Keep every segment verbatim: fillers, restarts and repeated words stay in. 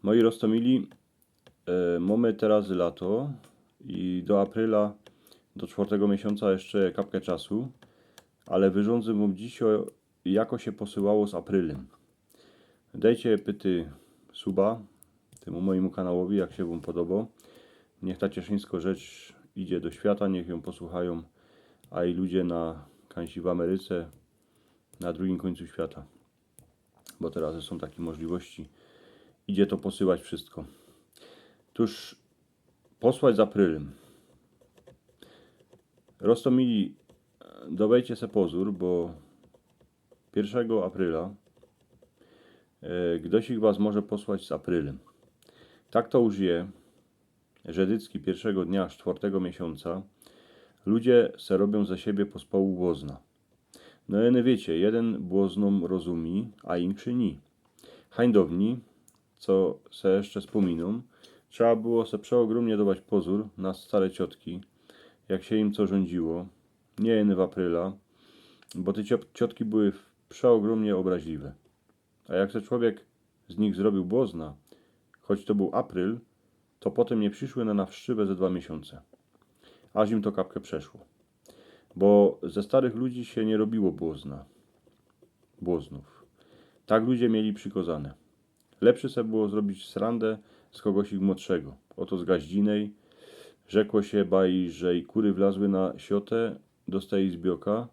Moi roztomili, e, mōmy teroz lato i do aprila, do czwortego miesiōnca jeszcze kapkã czasu, ale wyrządzę wōm dzisiej, jako sie posyłało z aprilym. Dejcie pyty suba tymu mojemu kanałowi, jak sie wōm podobo. Niech ta cieszyńsko rzecz idzie do świata, niech jōm posłuchajōm, a i ludzie na, kańsi w Ameryce, na drugim kōńcu świata. Bo teroz sōm take możliwości. Idzie to posyłać wszystko. Tōż posłać z aprylym. Roztomili, dowejcie se pozōr, bo piyrszego aprila, e, gdoś ich was może posłać z aprylym. Tak to już je, że dycki piyrszego dnia sztwortego miesiōnca ludzie se robiōm ze siebie pospołu błozna. No i no wiycie, jedyn błoznōm rozumie, a inszy ni. Hańdowni, co se jeszcze spōminōm, trzeba było se przeogrōmnie dować pozōr na stare ciotki, jak sie im co rządziło, niy jeny w aprila, bo te ciot-, ciotki były przeogrōmnie ôbraźliwe. A jak se człowiek z nich zrobiōł błozna, choć to bōł april, to potym niy prziszły na nawszczywã ze dwa miesiōnce. Aż im to kapkã przeszło. Bo ze starych ludzi sie niy robiło błozna. Błoznōw. Tak ludzie mieli przikŏzane. Lepszy se było zrobić srandã z kogosik młodszego. Ôto z gaździnej. Rzekło sie baj, że i kury wlazły na siotã do stejizbioka,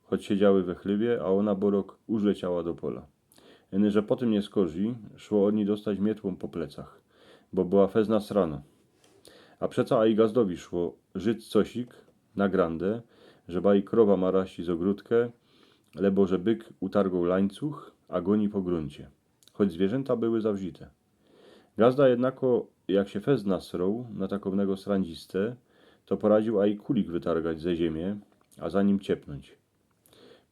choć siedziały we chlywie, a ôna borok już leciała do pola. Jeny, że potym niy skorzij, szło ôd nij dostać mietłōm po plecach, bo była fest nasranŏ. A przeca a i gazdowi szło żyć cosik na grandã, że baj krowa ma raści z ôgrōdkã, lebo że byk utargōł lańcuch, a goni po grōncie. Choć zwiyrzynta były zawzite. Gazda jednako, jak sie fest nasroł na takownego srandzistã, to poradziōł a i kulik wytargać ze ziymie, a za nim ciepnōńć.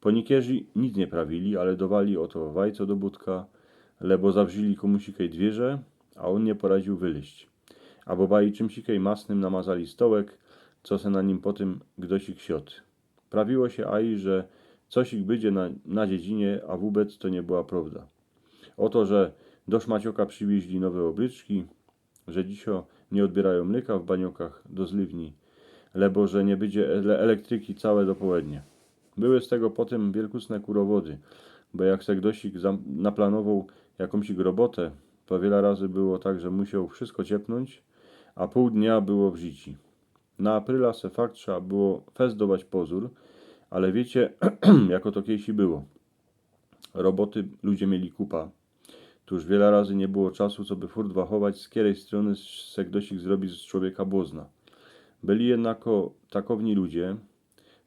Ponikierzi nic niy prawili, ale dowali ôto wajco do bōdka, lebo zawrzili kōmusikej dwiyrze, a ôn niy poradziōł wylyźć. Abo baj czymsikej masnym namazali stołek, co se na nim potym gdosik siod. Prawiło sie a i, że cosik bydzie na, na dziedzinie, a wōbec to niy była prowda. Ôto, że do szmacioka prziwiyźli nowe ôblyczki, że dzisiej niy ôdbiyrajōm mlyka w baniokach do zlywni, lebo że niy bydzie ele-, elektryki cołke dopołednie. Były z tego potym wielkucne kurowody, bo jak se gdosik zam-, naplanowoł jakōmsik robotã, to wiela razy było tak, że musioł wszystko ciepnōńć, a pōł dnia było w rzici. Na aprila se fakt trzeba było fest dować pozōr, ale wiycie, jako to kiejsi było. Roboty ludzie mieli kupa. Tōż wiela razy niy było czasu, coby furt wachować, z kerej strōny se gdosik zrobi z człowieka błozna. Byli jednako takowni ludzie,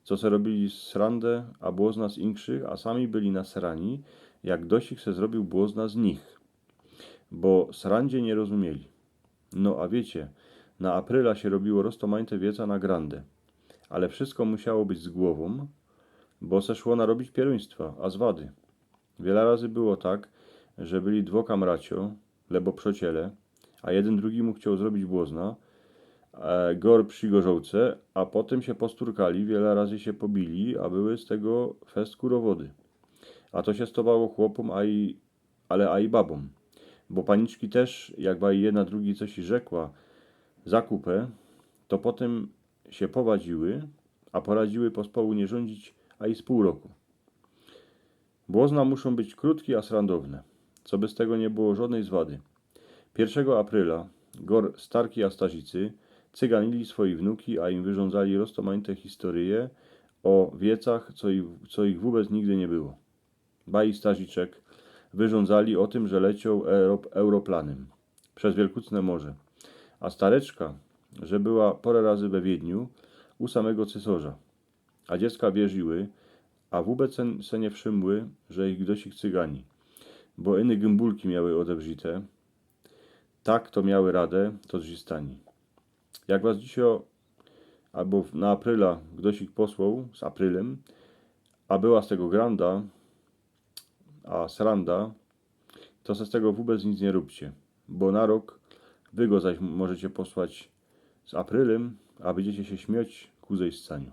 co se robiyli srandã a błozna z inkszych, a sami byli nasrani, jak gdosik se zrobiōł błozna z nich. Bo srandzie niy rozumiyli. No a wiycie, na aprila sie robiło roztomajte wieca na grandã. Ale wszystko musiało być z głowōm, bo se szło narobić pierōństwa, a zwady. Wiela razy było tak, że byli dwo kamracio, lebo przociele, a jedyn drugimu chcioł zrobić błozna, e, gor przi gorzołce, a potym sie posturkali, wiela razy sie pobili, a były z tego fest kurowody. A to sie stowało chłopōm, a i, ale a i babōm. Bo paniczki tyż, jak baj jedna drugi coś i rzekła za kupã, to potym sie powadziły, a poradziły pospołu niy rządzić, a i z pōł roku. Błozna muszōm być krōtki a srandowne, coby z tego niy było żodnyj zwady. Piyrszego aprila gor starki a starzicy cyganili swoje wnuki, a im wyrządzali roztomajte historyje ô wiecach, co ich, co ich wōbec nigdy niy było. Baj starziczek wyrządzali ô tym, że lecioł euro-, europlanym przez wielkucne morze. A stareczka, że była pora razy we Wiedniu u samego cysŏrza. A dziecka wierziły, a wōbec se, se niy wszymły, że ich gdosik cygani. Bo iny gymbułki miały ôdewrzite. Tak to miały radã to zrzistani. Jak was dzisiej abo w, na aprila gdosik posłoł z aprylym, a była z tego granda, a sranda, to se z tego wōbec nic niy rōbcie, bo na rok wy go zaś możecie posłać z aprylym, a bydziecie sie śmioć ku zejscaniu.